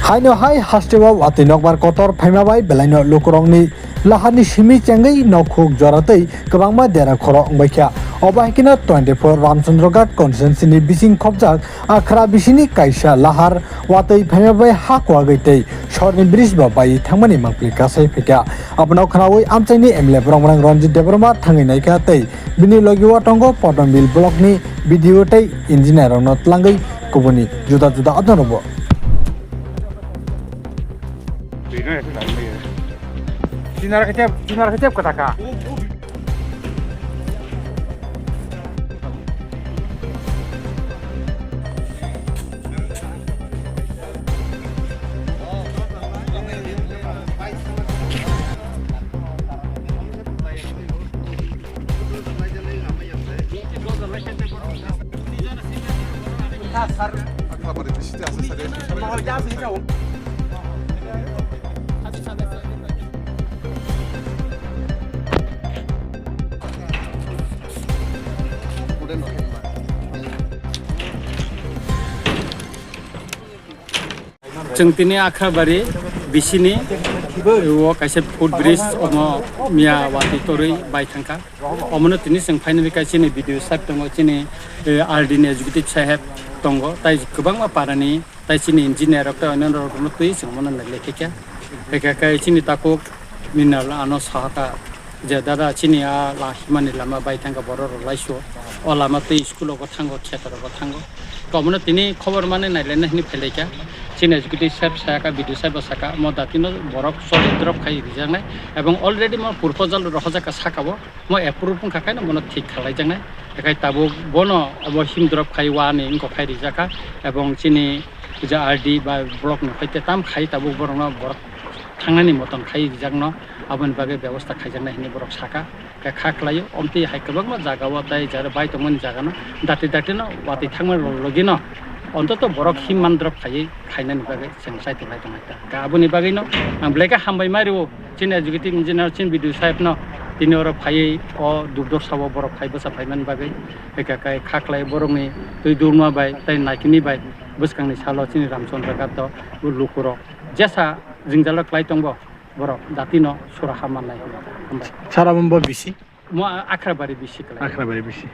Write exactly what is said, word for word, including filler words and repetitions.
Haino hai hasteo watwi nokbar kotor phaima bai belaino lukurokni laharni simi chengwi nokhuk jora tei kwbangma dera khoro wngbaikha. Obo hai kheno twenty four Ramchandra Ghat constituency ni bising khopjak Akhra bisini kaisa lahar watwi phaima bai ha kuagwi tei sorni bridge bo bai thangmani mangpili kasai phaikha. Abono khnaui amchaini M L A Bromrang Ranjit Debbarma thangwi naikha tei bini logi o tongo Potombil block ni B D O tei engineer rokno tlangwi kubuni juda juda adongrokbo. Tinara kecep, tinara kecep kata ka. Chwng tini Akhabari bisini o kaisa footbridge omo miya watwi torwi bai thangkha. Omono tini chwng finally kai chini B D O saheb tongo, chini, eh, R D ni executive saheb tongo, tai kwbangma parani tai chini engineer rok tei onno rok no twi chwng mano nai lekhe khe. Lekhe khe chini takhuk Minal ano sahaka je dada chini a la himani lama bai thangkha borok rok laisuo. O lama twi school rogo thango, kheto rogo thango. Omono tini khobor mani nailaina hwnwi phailaikha. Chini executive saheb sahaka, B D O saheb bo saka, mo datino borok solid drop khai rijaknai. Ebong already mo proposal rohorjakha sakao, mo approve wngkha khe no mono thik khalaijaknai. Ekhai tabuk bono obo him drop khai wani wngkok khai rijakha. Ebong chini je R D ba block no khai te tam khai tabuk borokno borok thangnani moton khai rijakno aboni bagwi bebosta khaijaknai hwnwi borok saka. Khe kha khlaio, omtwi hai kwbangma jagao tei jara bai tongmani jagano dati dati no watwi thangmani logino ontoto borok him mandrop khaiwi khainani bagwi chwng chai tonglai tonglai ta. Khe aboni bagwino ang belai khe hambai ma rio chini executive engineer chini B D O saheb no tini oro phaiwi o dukdorsa o borok phai bwsa phaimani bagwi. Khe kha khlai borokni twi durma bai tei naikini bai bwskangni salo chini Ramchandra Ghat o lukurok jesa jwngjalo klai tongbo. Borok datino suraha mannai hwnwi ta. Hambai. Sara mumbo bisi? Mo Akhrabari bisi klai. Akhrabari bisi.